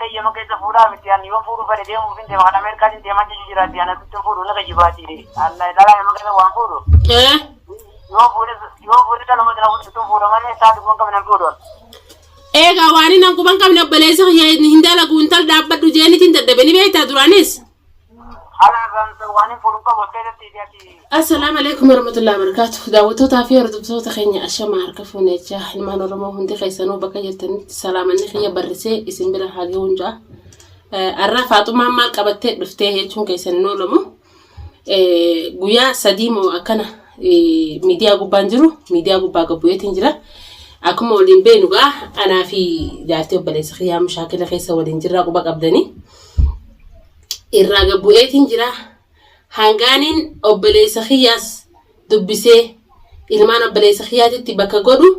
Adda Yemen keessa fuudhaa miti ani yoon fuudhuu fedhe deemuuf hin deema kan Ameerikaatiin deemaa jechu jiraatti ani asitti hin fuudhu ni kijibaati dhalaa Yemen keessa waan fuudhu. Yoon fuudhe yoon fuudhe dhaluma sana fuudhu fuudha malee isaa dubbaan qabne hin fuudhu. Eegaa waan hin quban qabne obboleessi kiyya hin dalagu intal dhaabbadhu jeenitiin dadhabe ni beektaa duraanis. Assalaamu alaikum warahmatullahi wabarakatuh. Daawwattootaa fi hordoftoota keenya ashama harka fuune jechaa ilmaan Oromoo hundi keessanuu bakka jirtanitti salaamanni kiyya barrisee isin bira haa gahuun ja'a. Arraa Faaxumaan maal qabattee dhuftee jechuun keessan hin oolamu. Guyyaa sadii moo akkana miidiyaa gubbaan jiru miidiyaa gubbaa gabbu'eetiin jira. Akkuma waliin beeknu gaa anaa fi jaartii obboleessa kiyyaa mushaakila keessa waliin jirraa quba qabdanii. Irraa gabbu'eetiin jira. Hangaaniin obboleessa kiyyaas dubbisee ilmaan obboleessa kiyyaatitti bakka godhu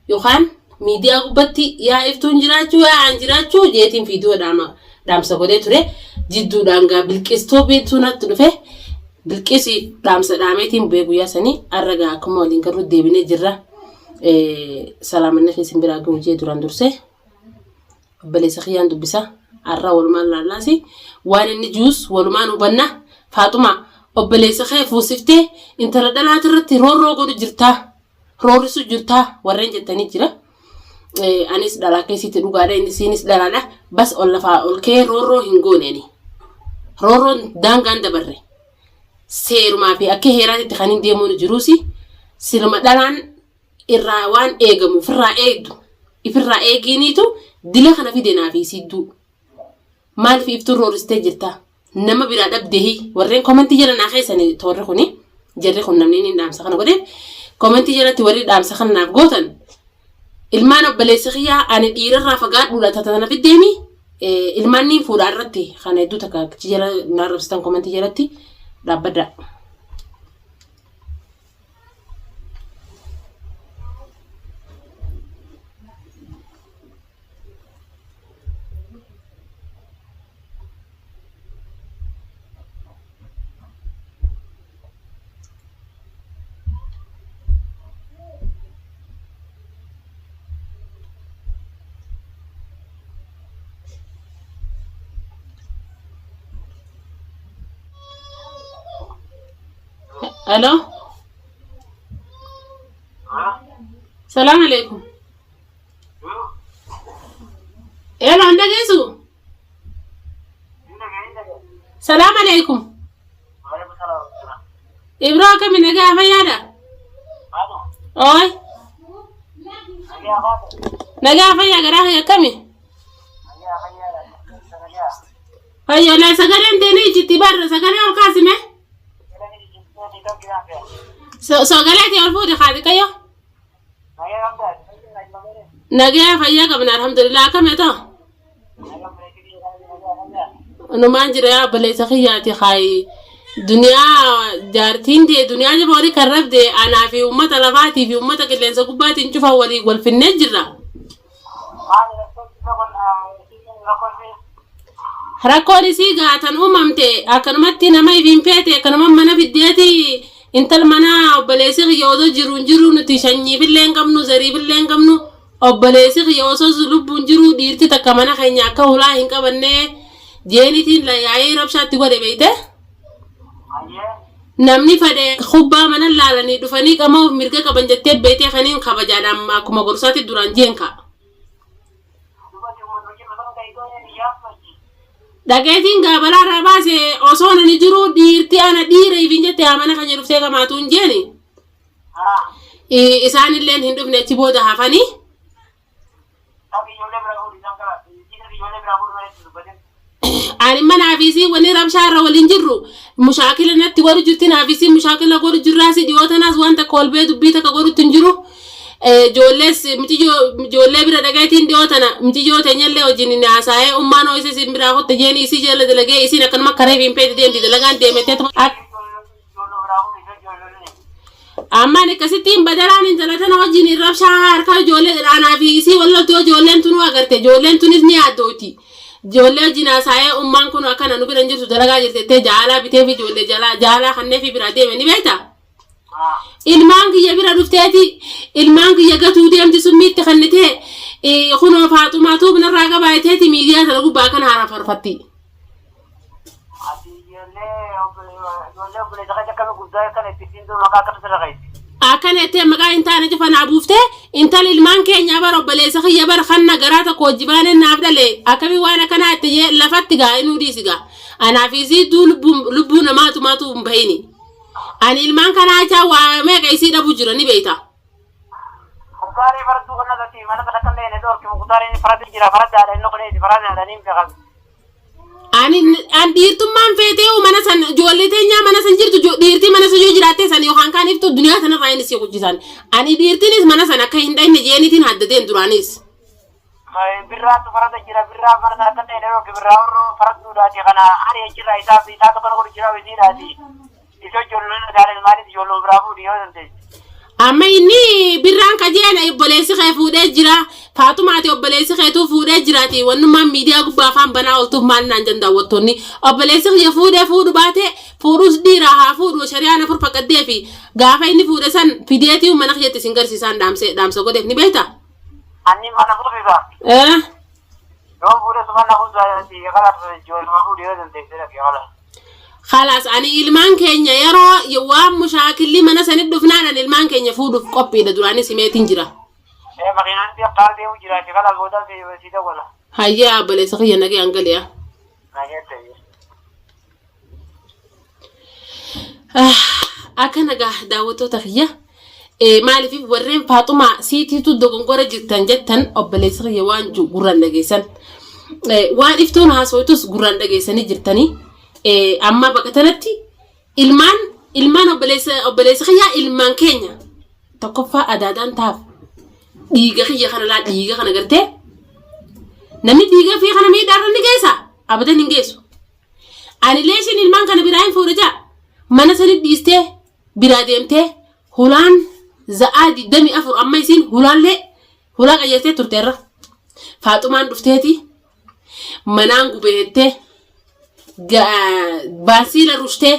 yookaan miidiyaa gubbatti yaa iftuun jiraachuu yaa aan jiraachuu jeetiin fiidiyoo dhaama dhaamsa godhee ture. Jidduudhaan gaa bilqistoo beektuu natti dhufe. Bilqisi dhaamsa dhaameetiin bu'ee guyyaa sanii har'a gaa akkuma waliin garuu deebinee jirra. Salaamanni keessan biraa ga'u jee duraan dursee. Obboleessa kiyyaan dubbisa. Arraa walumaan laallaasi. Waan inni juus walumaan hubanna. Faaxumaa obboleessa kee fuusiftee intala dhalaati irratti roorroo godhu jirtaa. Roorrisu jirtaa warreen jettanii jira. Anis dhalaa keessitti dhugaadha inni siinis dhalaadha. Bas ol lafaa ol kee roorroo hin goone ani. Roorroon daangaan dabarre. Seerumaa fi akka heeraatitti kan hin deemuun jiruusi siluma dhalaan irraa waan eegamu ofirraa eegdu ifirraa eegiiniitu dila kana fide naa fi sidduu maaliif iftuun rooristee jirta nama biraa dhabdehi warreen komentii jala naa keessani toorri kuni jarri kun namni inni dhaamsa kana godheef komentii jalatti warri dhaamsa kana naaf gootan ilmaan obboleessa kiyyaa ani dhiirarraa fagaadhuudha tata tana fiddeemi ilmaan niin fuudhaa irratti kana hedduu takka achi jala naa arrabsitan komentii jalatti dhaabbadhaa. Hello. Salaam alaikum. Hello, hin dhageessu? Salaam alaikum. Ibroo akkami nagaa fayyaadha? Ooy. Nagaa fayyaa garaa kee akkami? Fayyoolee sagaleen teenii ijjitti barra sagalee ol kaasime. Sagalee tee ol fuudhi haa xiqqayyoo. Nagaya fayyaa qabna alhamdulillah akkam haa ta'u. Numaan jira yaa obboleessa kiyyaati haayi duniyaa jaartiin tee duniyaa jaba walii kan rabde anaa fi uummata lafaatii fi uummata qilleensa gubbaatiin cufa walii wal finnee jirra. Rakkoon isii gaatan uumamte akkanumatti nama ifiin feete akkanuma mana fiddeeti intal mana obboleessi kiyya osoo jiru hin jiru nuti shanyiifillee hin qabnu zariifillee hin qabnu obboleessi kiyya osoo lubbuun jiru dhiirti takka mana keenya akka hulaa hin qabanne jeenitiin yaa'ii rabshaatti godhe beeyte. Namni fadhe kubbaa mana laalanii dhufanii qama'uuf mirga qaban jettee beeytee kaniin kabajaadhaan akkuma gorsaatti duraan jeen ka'a. Dhaqeetiin gaabalaa irraa baase osoo ani jiruu dhiirti ana dhiira ifiin jette haa mana keenya dhuftee qamaatu hin jeeni. Isaan illeen hin dhufne achi booda hafanii. Ani manaa fi isii wani rabshaa irra waliin jirru mushaakila natti godhu jirti naa fi isii mushaakila godhu jirraasi dhiyoo tanaas waan takka wal bee dubbii takka godhutti hin jiru. Ijoollees ijoollee bira dhagaetiin dhiyoo tana muciyyoo teenyallee wajjin hin haasa'ee ummaan hoo isiin biraa kutte jeeni isii jala dalagee isiin akkanuma karee fi hin feeti deemti dalagaan deemettee Ammaan akkasittiin badalaan intala tana wajjin hin rabshaa harka ijoollee anaa fi isii wal loltu ijoolleen tunuu agarte ijoolleen tunis ni yaaddooti. Ijoollee wajjin haasa'ee ummaan kun akkana nu bira hin jirtu dalagaa jirti jettee jaalaa bitee fi ijoollee jalaa jaalaa kannee fi biraa deeme ni beektaa? Ilmaan kiyya bira dhufteeti ilmaan kiyya gatuu deemti summiitti kennitee kunoo Faaxumaa tuub narraa qabaa jetteeti miidiyaa sana gubbaa kana haara farfatti. Ati ijoollee obboleessa keetii akkami guddaa akkana itti siin maqaa akkam sirra keessa. Akkana jettee maqaa hin taane cufa naa buuftee intala ilmaan keenyaa bara obboleessa kiyya bara kanna garaa tokko hojii baaneen naaf dhale akkamii waan akkanaa itti jee lafatti gaa inuu dhiisi gaa. Anaaf isii duu lubbuu namaatu maatu hin bahini. Ani ilmaan kanaa jechaa waa meeqa isii dhabu jira ni beekta. Muktaaree faradduu kana gati mana kana kan ta'e dhorki muktaareen farada jira faradaadha inni kunis faradaadha ni beekan. Ani an dhiirtummaan feetee mana san ijoollee teenyaa mana san jirtu dhiirtii mana san yoo jiraatte san yookaan kaan iftu duniyaa sanarraa inni si kuchisan. Ani dhiirtiinis mana san akka hin dhayne jeeniitiin haddateen duraanis. Birraatu farada jira birraa mana sana kan ta'e dhorki birraa warra faradduudhaati kana ani achirraa isaa fi isaa tokko godhu jira isiidhaati. Isa ijoolleen dhagaaleen maaliif ijoollee biraa fuudhi yoo dandeesse. Amma inni birraan kajeena obboleessi kee fuudhee jira. Faatumaati obboleessi keetuu fuudhee jiraati. Wannummaan miidiyaa gubbaa afaan banaa ooltuuf maal naan jedhan daawwattoonni. Obboleessi kiyya fuudhee fuudhu baate fuudhus dhiiraa haa fuudhu shari'aan afur faqaddee fi gaafa inni fuudhe san fideetii mana kiyyatti isin garsiisaan dhaamse dhaamsa godheef ni beektaa? Anni mana fuudhisa. Eh? Yoo fuudhe suma na fuudhaati kalaas ijoollee fuudhi yoo dandeesse dhaqee kalaas. Khalaas ani ilmaan keenya yeroo waan mushaakilli mana sanit dhufnaan ani ilmaan keenya fuudhuuf qophiidha duraanis himeetiin jira. Makiinaan si qaar deemu jiraati kalaas booda si dawwala. Hayyaa obboleessa kiyya nagayaan galiya. Nageette. Akka nagaa daawwattoota kiyya maaliif warreen Faaxumaa siitiitu dogongora jirtan jettan obboleessa kiyya waan gurraan dhageessan. Waan iftuun haasoftus gurraan dhageessanii jirtanii amma bakka tanatti ilmaan ilmaan obboleessa obboleessa kiyyaa ilmaan keenya tokkoffaa adaadaan taaf dhiiga kiyya kana laa dhiiga kana gartee namni dhiiga fi kana miidhaarra ni geessa abadan hin geessu. Ani leeshiin ilmaan kana biraa hin fuudha jaa. Mana sani dhiistee biraa deemtee hulaan za'aa 24 amma isiin hulaallee hulaa qajeeltee turteerra. Faaxumaan dhufteeti manaan gubeettee baasiila rushtee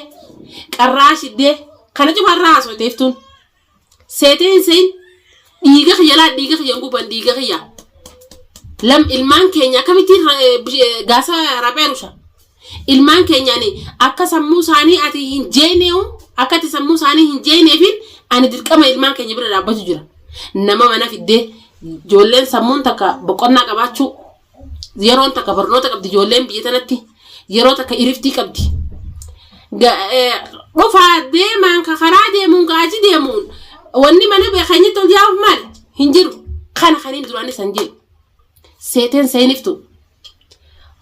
qarraa shiddee kana cufarraa haasofte iftuun. Seetee hin se'in dhiiga kiyya laa dhiiga kiyya hin guban dhiiga kiyya. Lam ilmaan keenya akkamittiin gaasa raphee rusha. Ilmaan keenyaan akka sammuu isaanii ati hin jeeneewu akka ati sammuu isaanii hin jeeneefin ani dirqama ilmaan keenya bira dhaabbatu jira. Nama mana fiddee ijoolleen sammuun takka boqonnaa qabaachuu yeroon takka barnoota qabdi ijoolleen biyya tanatti yeroo takka iriftii qabdi. Dhufaa deemaan ka karaa deemuun ka achi deemuun wanni mana keenyatti ol yaa'uuf maali hin jiru. Kana kaniin duraanis hin jiru. Seeteen seeniftu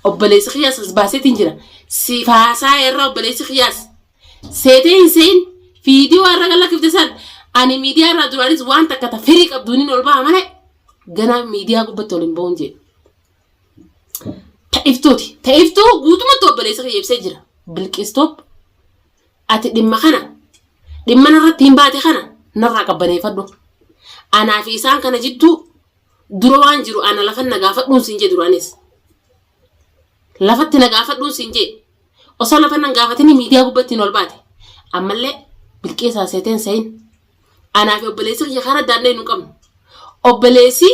obboleessi kiyyaas as baaseetiin jira. Si faasaa irra obboleessi kiyyaas seetee hin seen viidiyoo irra galakkifte san ani miidiyaa irraa duraanis waan takka ta firii qabduun ol ba'a malee ganaa miidiyaa gubbatti ol hin ba'uun jedhe. Ta'iftuuti. Ta'iftuu guutumatti obboleessa kiyya ibsee jira. Bilqistoop ati dhimma kana dhimma narratti hin baate kana narraa qabbaneeffadhu. Anaa fi isaan kana jidduu dura waan jiru ana lafa na gaafadhuun siin jedhu duraanis. Lafatti na gaafadhuun siin jedhe. Osoo lafa nan gaafatini miidiyaa gubbatti hin ol baate. Ammallee bilqeessaa seeteen se'in. Anaa fi obboleessi kiyya karaa adda addaa hin qabnu. Obboleessi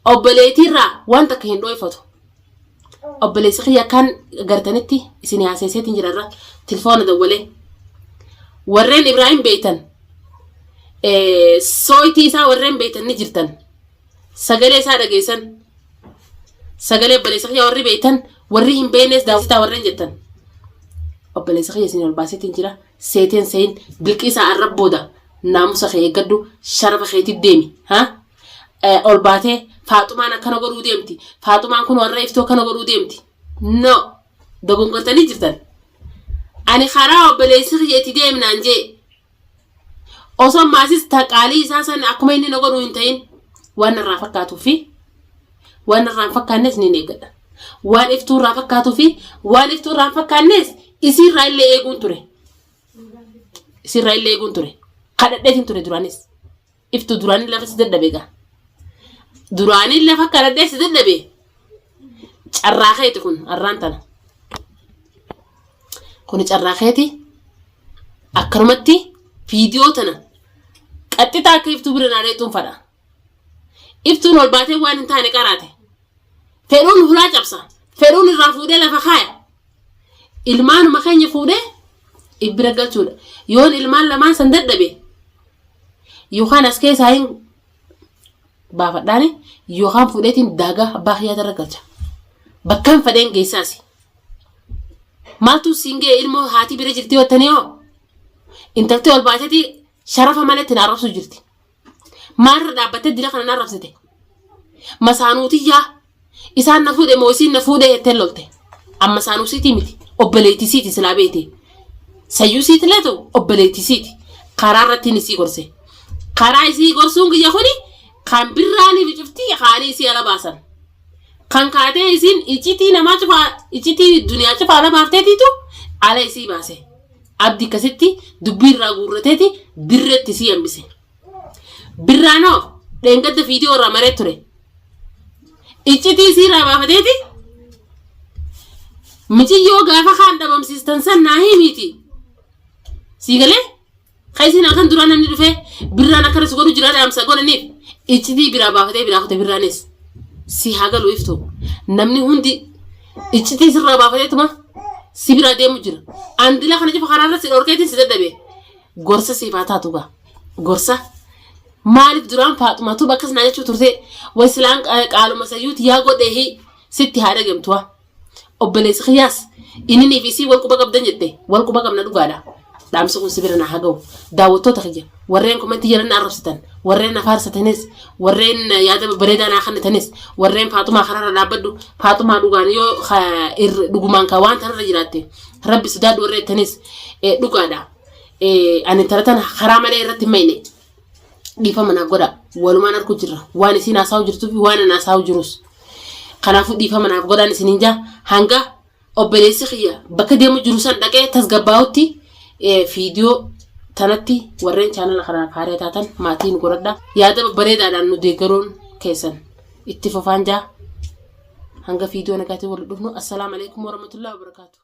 obboleettiirraa waan takka hin dhooyfatu. Obboleessi kiyya akkaan gartanitti isin haaseeseetiin jira irra tilfoona dawwalee. Warreen Ibraahim beeytan sooytii isaa warreen beeytan ni jirtan. Sagalee isaa dhageessan. Sagalee obboleessa kiyya warri beeytan warri hin beeknes daawwataa warreen jettan. Obboleessa kiyya isin ol baaseetiin jira. Seeteen seeyin bilqiisaa arrab booda naamusa kee eeggadhu sharafa keetiif deemi. Ha? Ol baatee faaxumaan akkana godhuu deemti. Faaxumaan kun warra iftoo akkana godhuu deemti. No. Dogongortanii jirtan. Ani karaa obboleessi kiyya itti deemnaan jee. Osoo maasis taqaalii isaa san akkuma inni na godhu hin ta'in waan narraa fakkaatuu fi waan narraa hin fakkaannes ni eeggadha. Waan iftuu irraa fakkaatuu fi waan iftuu irraa hin fakkaannes isiirraa illee eeguun ture. Isiirraa illee eeguun ture. Kadhadheetiin ture duraanis. Iftuu duraanii lafa si dadhabe egaa. Duraanii lafa kadhadhee si dadhabe. Carraa keeti kun arraan tana. Kuni carraa keeti. Akkanumatti Viidiyoo tana qaxxitaa akka iftuu bira naa dheexuun fadha. Iftuun ol baatee waan hin taane qaraate. Fedhuun hulaa cabsa. Fedhuun irraa fuudhee lafa kaaya. Ilmaanuma keenya fuudhee if bira galchuudha. Yoon ilmaan lamaan san dadhabe yookaan as keessaa hin baafadhaani yookaan fuudheetiin daagaa abbaa kiyyaata irra galcha. Bakkaan fadheen geessaasi. Maaltu siin ga'e ilmoo haati bira jirti jettanii hoo? Intalti ol baateeti sharafa malee ittiin arrabsu jirti. Maalirra dhaabbattee dila kana na arrabsite? Masaanuutiyyaa isaan na fuudhe moo isiin na fuudhe jettee lolte. Amma saanuusiitii miti obboleettisiiti silaa beete. Sayyuu siitilee ta'u obboleettisiiti. Karaa irratti isii gorse. Karaa isii gorsuun kiyya kuni kan birraanii fi cuftii kaanii isii ala baasan. Kan kaatee isiin iccitii namaa cufaa iccitii duniyaa cufaa ala baafteetiitu ala isii baase. Abdi akkasitti dubbii irraa guurrateeti dirreetti isii hambise. Birraanoo dheengadda viidiyoo irraa maree ture. Iccitii isii irraa baafateeti miciyyoo gaafa kaan dhabamsiistan san naa himiiti. Sii galee? Ka isin halkan duraa namni dhufee birraan akkana si godhu jira dhaamsa godhaniif iccitii biraa baafatee biraa kute birraanis si haa galu iftu namni hundi iccitii sirraa baafateetuma si biraa deemu jira. Andila kana cufa karaarra si dhorkeetiin si dadhabe gorsa siif haa taatu gaa gorsa maaliif duraan faaxumatu bakkas naa jechuu turte way silaan qaaluma sayyuuti yaa godheehi sitti haa dhagemtuwa. Obboleessi kiyyaas ininii fi isii wal quba qabdan jette wal quba qabna dhugaadha. Dhaamsi kun si bira naa haa ga'u. Daawwattoota kiyya warreen komentii jala na arrabsitan warreen na faarsatanis warreen yaada babbareedaa naa kennitanis warreen faaxumaa kanarra dhaabbadhu faaxumaa dhugaan yoo dhugumaan ka waan tanarra jiraatte rabbi sodaadhu warra jettanis dhugaadha. Ani intala tana karaa malee irratti hin mayne dhiifama naaf godha walumaan arku jirra waan isiin haasa'u jirtuu fi waan ani haasa'u jirus. Kanaafuu dhiifama naaf godhaan isiniin jaa hanga obboleessi kiyya bakka deemu jiru san dhaqee tasgabbaa'utti viidiyoo tanatti warreen chaanala kanaaf haaraa taatan maatii nu godhadha. Yaada babbareedaadhaan nu deeggaruun keessan itti fufaan jaa hanga viidiyoo nagaatiin wal dhufnu assalaamu alaikum warahmatullahi wabarakaatu.